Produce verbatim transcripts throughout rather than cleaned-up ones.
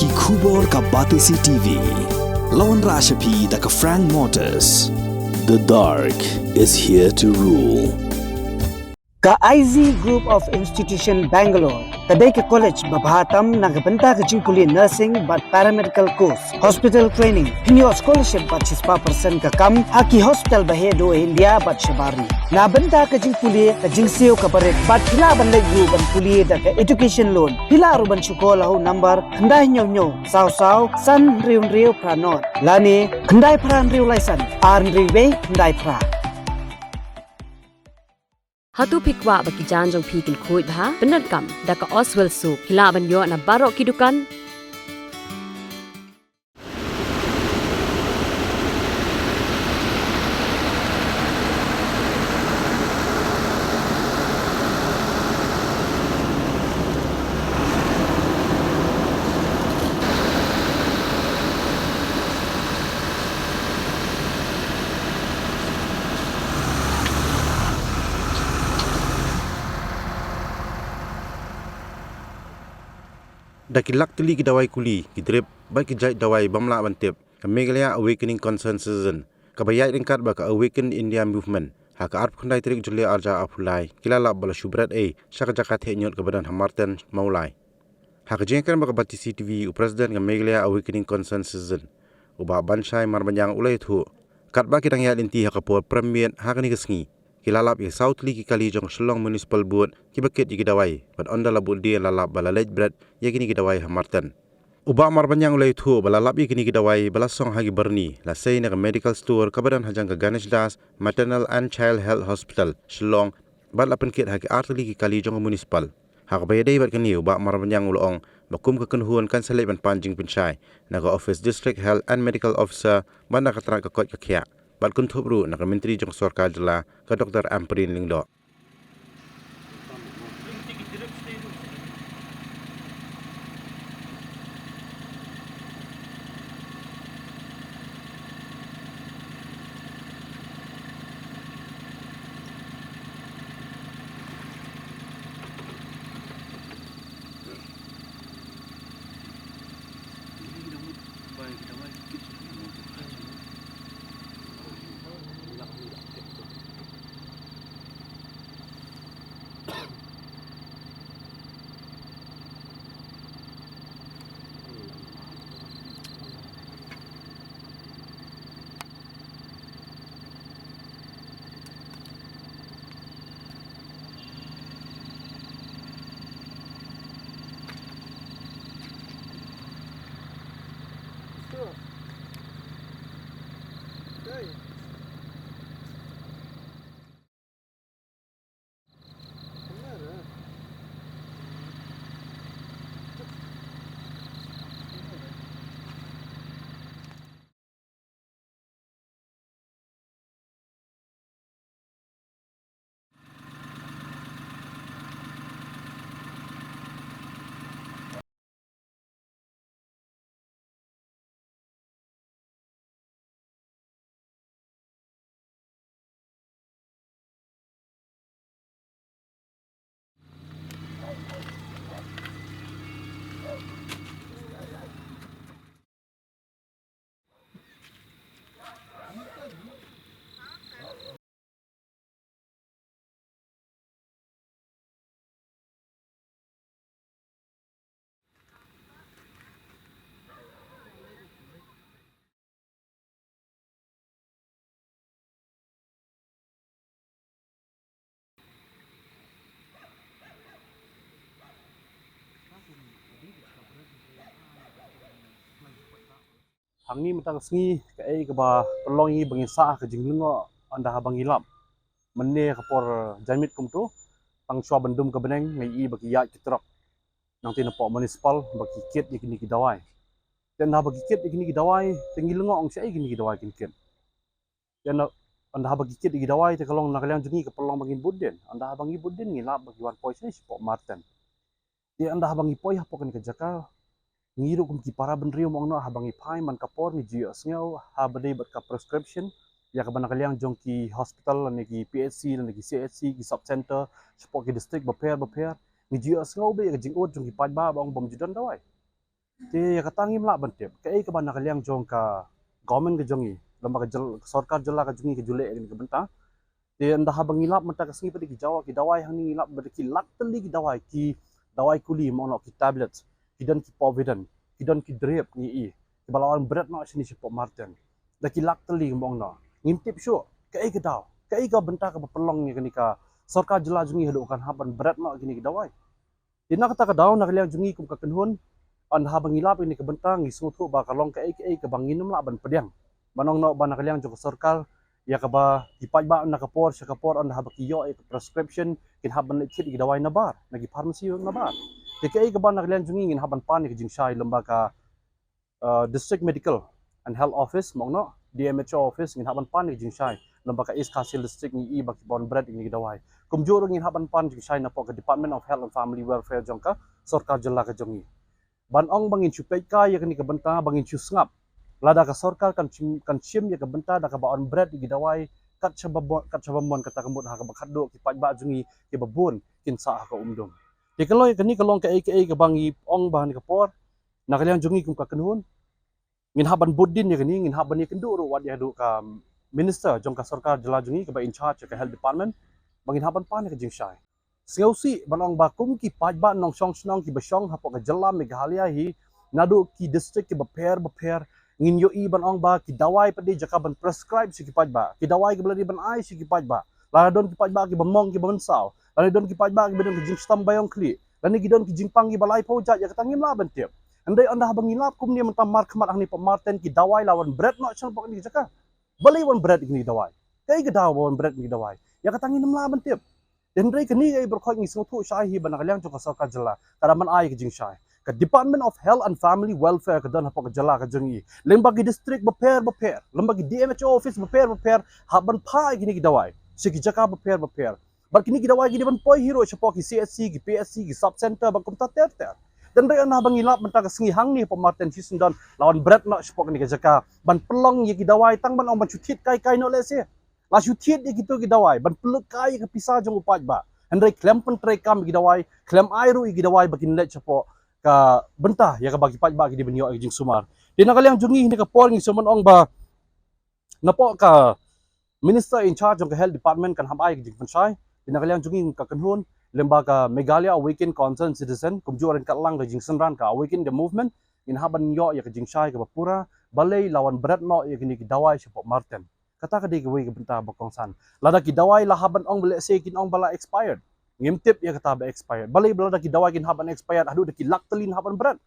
Ki khubor ka Batesi T V. La wanrah sha phi da ka Frank Motors. The dark is here to rule. Ka I Z Group of Institution Bangalore ka dei ka college ba bha tam na ka bynta ka jingpule nursing bad paramedical course, hospital training, pynïoh scholarship bad shispah percent ka kam ha ki hospital ba heh duh India bad shabar ri. Na bynta ka jingpule ka jingsiew kaba rit bad phi lah ban leit ruh ban pule da ka education loan. Phi lah ruh ban shu call ha u number khyndai hynñiew hynñiew saw saw san hynriew hynriew phra nod lane khyndai phra hynriew lai san ar hynriew wei khyndai phra. Hato phi kwah ba ki jaiñ jong phi kin khuid bha? Pyndonkam da ka Oswell Soap. Phi lah ban ïoh na baroh ki dukan. Da ki lak tylli ki dawai kuli, ki drip bad ki jait dawai bym lah ban tip, ka Meghalaya Awakening Concerned Citizen kaba ïaid ryngkat bad ka Awaken India Movement ha ka arphew khyndai tarik July arhajar arphew lai ki la lap ba la shu bret ei sha ka jaka theh ñiut kaba don ha Martan, Mawlai. Ha ka jingïakren bad ka Batesi T V, u President ka Meghalaya Awakening Concerned Citizen, u Bah Banshai Marbaniang, u la ïathuh, katba ki dang ïaid lynti ha ka por prem miet ha kane ka sngi, ki la lap ïa saw tylli ki kali jong ka Shillong Municipal Board kiba kit ïa ki dawai, bad ynda la bud die la lap ba la leit bret ïa kine ki dawai ha Martan. U Bah Marbaniang u la ïathuh ba la lap ïa kine ki dawai ba la song ha ki byrni, la sei na ka medical store kaba don hajrong ka Ganesh Das Maternal and Child Health Hospital, Shillong, bad la pynkit ha ki ar tylli ki kali jong ka municipal. Ha kaba ïadei bad kane, u Bah Marbaniang u la ong ba kum ka kynhun kan sa leit ban pan jingpynshai na ka Office District Health and Medical Officer bad na ka tnat ka koit ka khiah, bad kynthup ruh na ka Myntri jong ka Sorkar Jylla, ka Doctor Ampareen Lyngdoh. Hangne mynta ka sngi kaei kaba pynlong ïa ngi ba ngin sah ka jinglyngngoh ynda haba ngi lap. Mynne ka por janmiet kumto, tang shuwa ban dum ka bneng nga ïohi ba ki ïaid ki trok nangta napoh municipal ba ki kit ïa kine ki dawai. Te ynda haba ki kit ïa kine ki dawai te ngi lyngngoh ong shaei kine ki dawai kin kit. Te ynda, ynda haba ki kit ïa ki dawai te ka long na ka liang jong ngi ka pynlong ba ngin bud dien. Ynda haba ngi bud dien ngi lap ba ki wan poi shane shapoh Martan. Te ynda haba ngi poi hapoh kane ka jaka, ngi ruh kum ki para bynriew mo ong noh, haba ngi phai man ka por ngi ju ïohsngew haba dei bad ka prescription ïa kaba na ka liang jong ki hospital lane ki P H C lane ki C H C, ki sub center shapoh ki district bapher bapher, ngi ju ïohsngew beit ïa ka jingud jong ki paidbah ba ong bym ju don dawai. Te ïa kata ngim lah ban tip kaei kaba na ka liang jong ka government ka jong ngi, lem bad ka jyl-, ka sorkar jylla ka jong ngi ka ju leh ïa kane ka bynta. Te ynda haba ngi lap mynta ka sngi pat ki jaw-, ki dawai hangne ngi lap bad ki lak tylli ki dawai, ki dawai kuli mo ong noh, ki tablets, ki don ki Povidone, ki don ki drip ngi i, kiba la wan bret noh shane shapoh Marten da ki lak tylli mo ong noh. Ngim tip shuh kaei ka daw, kaei ka bynta kaba pynlong ïa kane ka sorkar jylla jong ngi haduh kan hap ban bret noh kine ki dawai. Te na kata ka daw na ka liang jong ngi kum ka kynhun, ynda haba ngi lap ïa kane ka bynta ngi sngewthuh ba ka long kaei kaei kaba ngin ym lah ban pdiang. Ban ong noh ba na ka liang jong ka sorkar, ïa kaba ki paidbah na ka por sha ka por ynda haba ki ïoh ïa ka prescription kin hap ban leit thied ïa ki dawai nabar na ki pharmacy nabar. Te kaei kaba na ka liang jong ngi ngin hap ban pan ïa ka jingshai lem bad ka uh, District Medical and Health Office mo ong noh, D M H O office, ngin hap ban pan ïa ka jingshai lem bad ka East Khasi Hills District ngi i ba ki wan bret ïa kine ki dawai. Kumjuh ruh ngin hap ban pan jingshai napoh ka Department of Health and Family Welfare jong ka sorkar jylla ka jong ngi. Ban ong ba ngin shu peit kai ïa kane ka bynta, ba ngin shu sngap lada ka sorkar kan shim, kan shim ïa ka bynta da kaba wan bret ïa ki dawai kat shaba mo-, kat shaba mon, kata ka mut ha kaba khatduh ki paidbah jong ngi kiba bun kin sah ha ka umdum. Te ka long, kane ka long kaei kaei kaba ngi ong ba ha kane ka por na ka liang jong ngi kum ka kynhun ngin hap ban bud dien ïa kane, ngin hap ban ïakynduh ruh wat ïa haduh ka minister jong ka sorkar jylla jong ngi kaba in charge ïa ka health department, ba ngin hap ban pan ïa ka jingshai. Sngewsih ban ong ba kum ki paidbah nongshong shnong kiba shong hapoh ka jylla Meghalaya hi, naduh ki district kiba pher ba pher, ngin ïohi ban ong ba ki dawai pat de jaka ban prescribe sha ki paidbah, ki dawai kiba la dei ban ai sha ki paidbah, lada don ki paidbah kiba mong kiba mynsaw, lada don ki paidbah kiba don ki jingshitom ba ïong khlieh, lane ki don ki jingpang kiba laiphew jait, ïa kata ngim lah ban tip. Hynrei ynda haba ngi lap kumne mynta markhmat hangne hapoh Marten ki dawai la wan bret noh shapoh kane ka jaka. Balei wan bret kine ki dawai? Kaei ka daw ba wan bret kine ki dawai? Ïa kata ngin ym lah ban tip. Hynrei kane kaei baroh khoit ngi sngewthuh shai hi ba na ka liang jong ka sorkar jylla ka dang ban ai ka jingshai. Ka Department of Health and Family Welfare ka don hapoh ka jylla ka jong ngi, lem bad ki district bapher bapher, lem bad ki D M H O office bapher bapher, hap ban phah ïa kine ki dawai sha ki jaka bapher bapher. Bad kine ki dawai ki dei ban poi hi ruh shapoh ki C H C, ki P H C, ki sub center bad kumta ter ter. Te hynrei ynda haba ngi lap mynta ka sngi hangne hapoh Marten shisyndon la wan bret noh shapoh kane ka jaka ban pynlong ïa ki dawai, tang ban ong ban shu thied kai kai noh lehse. La shu thied ïa kito ki dawai ban pynlut kai ïa ka pisa jong u paidbah, hynrei khlem pyntreikam ïa ki dawai, khlem ai ruh ïa ki dawai ba kin leit shapoh ka bynta ïa kaba ki paidbah ki dei ban ïoh ïa ka jingsumar. Te na ka liang jong ngi ha kane ka por ngi sngewbha ban ong ba napoh ka minister in charge jong ka health department kan hap ai ka jingpynshai. Te na ka liang jong ngi ka kynhun lem bad ka Meghalaya Awaken Concerned Citizen, kumjuh ryngkat lang ka jingsynran ka Awaken the Movement, ngin hap ban ïoh ïa ka jingshai kaba pura balei la wan bret noh ïa kine ki dawai shapoh Marten. Kata ka dei kawei ka bynta ba kongsan. Lada ki dawai la hap ban ong ba lehse kin ong ba la expired, ngim tip ïa kata ba expired. Balei ba lada ki dawai kin hap ban expired haduh da ki lak tylli hap ban bret?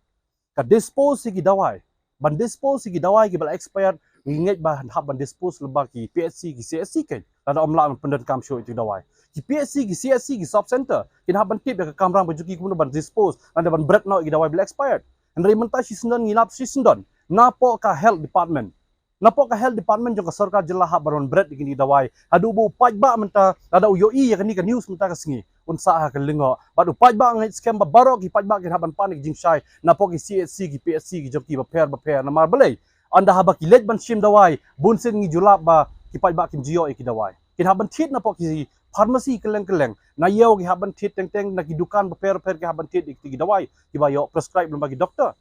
Ka dispose ïa ki dawai, ban dispose ïa ki dawai kiba la expired, ngi ngeit ba hap ban dispose lem bad ki P H C, ki C H C kein, lada ym lah ban pyndonkam shuh ïa ki dawai. Ki P H C, ki C H C, ki sub center kin hap ban tip ïa ka kamram ba jong ki kumno ban dispose lane ban bret noh ïa ki dawai ba la expired. Hynrei mynta shisyndon ngi lap shisyndon napoh ka health department, napoh ka health department jong ka sorkar jylla hap ban wan bret ïa kine ki dawai. Haduh ba u paidbah mynta lada u ïohi ïa kane ka news mynta ka sngi un sah ha ka lyngngoh. Bad u paidbah ngeit skhem ba baroh ki paidbah kin hap ban pan ïa ka jingshai napoh ki C H C, ki P H C ki jong ki bapher bapher. Namar balei? Ynda haba ki leit ban shim dawai, bunsien ngi ju lap ba ki paidbah kim ju ïoh ïa ki dawai. Kin hap ban thied napoh ki pharmacy kylleng kylleng. Na ïew ki hap ban thied teng teng, na ki dukan bapher bapher ki hap ban thied ïa ki dawai kiba ïoh prescribe lem bad ki doktor.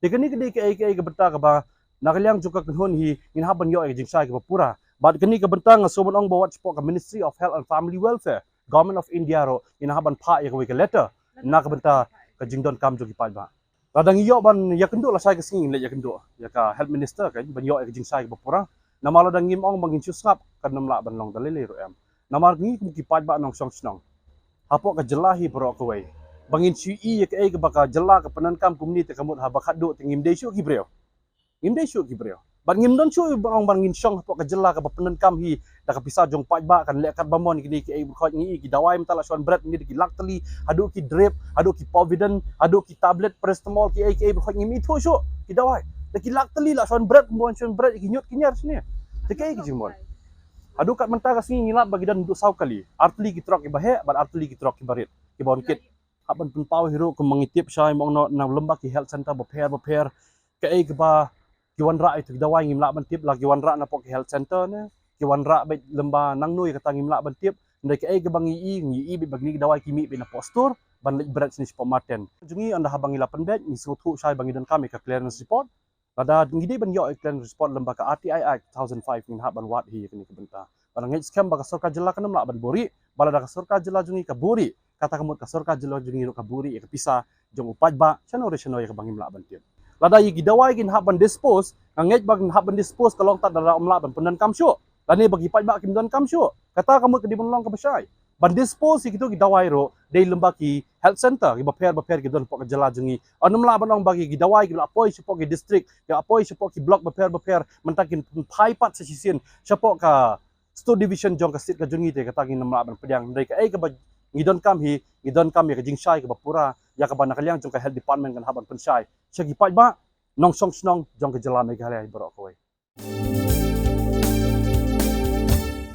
Te kane ka dei kaei kaei ka bynta kaba na ka liang jong ka kynhun hi ngin hap ban ïoh ïa ka jingshai kaba pura. Bad kane ka bynta nga sngewbha ban ong ba wat shapoh ka Ministry of Health and Family Welfare, Government of India ruh ngin hap ban phah ïa kawei ka letter na ka bynta ka jingdonkam jong ki paidbah. Lada ngi ïoh ban ïakynduh lashai ka sngi ngin leit ïakynduh ïa ka Health Minister kein ban ïoh ïa ka jingshai kaba pura. Namar lada ngim ong ba ngin shu sngap kan ym lah ban long da lei lei ruh em. Namar ngi kum ki paidbah nongshong shnong hapoh ka jylla hi baroh kawei, ba ngin shu ïohi ïa kaei kaba ka jylla ka pyndonkam kumne te ka mut haba khatduh te ngim dei shuh ki briew. Ngim dei shuh ki briew. Bad ngim don shuh ban ong ba ngin shong hapoh ka jylla kaba pyndonkam hi da ka pisa jong paidbah kan leh katba mon. Kine kiei baroh khoit ngi i ki dawai mynta la shu wan bret ngi da ki lak tylli, haduh ki drip, haduh ki Povidone, haduh ki tablet paracetamol, kiei kiei baroh khoit ngim ithuh shuh ki dawai. Da ki lak tylli la shu wan bret, mon shu wan bret ïa ki ñiut ki ñiar shane. Te kiei ki jingmon. Haduh kat mynta ka sngi ngi lap ba ki don haduh saw kali, ar tylli ki trok kiba heh bad ar tylli ki trok kiba rit kiba wan kit. Hap ban pynpaw hi ruh kumba ngi tip shai mo ong noh na lem bad ki health center bapher bapher. Kaei kaba ki wanrah ïa ki dawai ngim lah ban tip, la ki wanrah napoh ki health center ne ki wanrah beit lem bad nangno ïa kata ngim lah ban tip. Hynrei kaei kaba ngi i, ngi i beit ba kine ki dawai ki mih beit na Pokestur ban leit bret shane shapoh Marten. Jong ngi ynda haba ngi la pynbeit ngi sngewthuh shai ba ngi donkam ïa ka clearance report. Lada ngi dei ban ïoh ïa ka clearance report lyngba ka R T I Act two thousand five ngin hap ban wad hi ïa kane ka bynta. Bad nga ngeit skhem ba ka sorkar jylla kan ym lah ban buhrieh, bad lada ka sorkar jylla jong ngi ka buhrieh, kata ka mut ka sorkar jylla jong ngi ruh ka buhrieh ïa ka pisa jong u paidbah shano re shano ïa kaba ngim lah ban tip. Lada ïa ki dawai kin hap ban dispose, nga ngeit ba kin hap ban dispose ka long tad lada ym lah ban pyndonkam shuh, lane ba ki paidbah kim donkam shuh. Kata ka mut ka dei ban long kaba shai. Ban dispose ïa kito ki dawai ruh dei lyngba ki health centre kiba pher bapher ki don hapoh ka jylla jong ngi. Ym lah ban ong ba ki, ki dawai kiba la poi shapoh ki district, kiba la poi shapoh ki block bapher bapher, mynta kin phai pat sa shisien shapoh ka Store Division jong ka state ka jong ngi, te kata ngim lah ban pdiang. Hynrei kaei kaba ngi donkam hi, ngi donkam ïa ka jingshai kaba pura, ïa kaba na ka liang jong ka health department kan hap ban pynshai sha ki paidbah nongshong shnong jong ka jylla Meghalaya baroh kawei.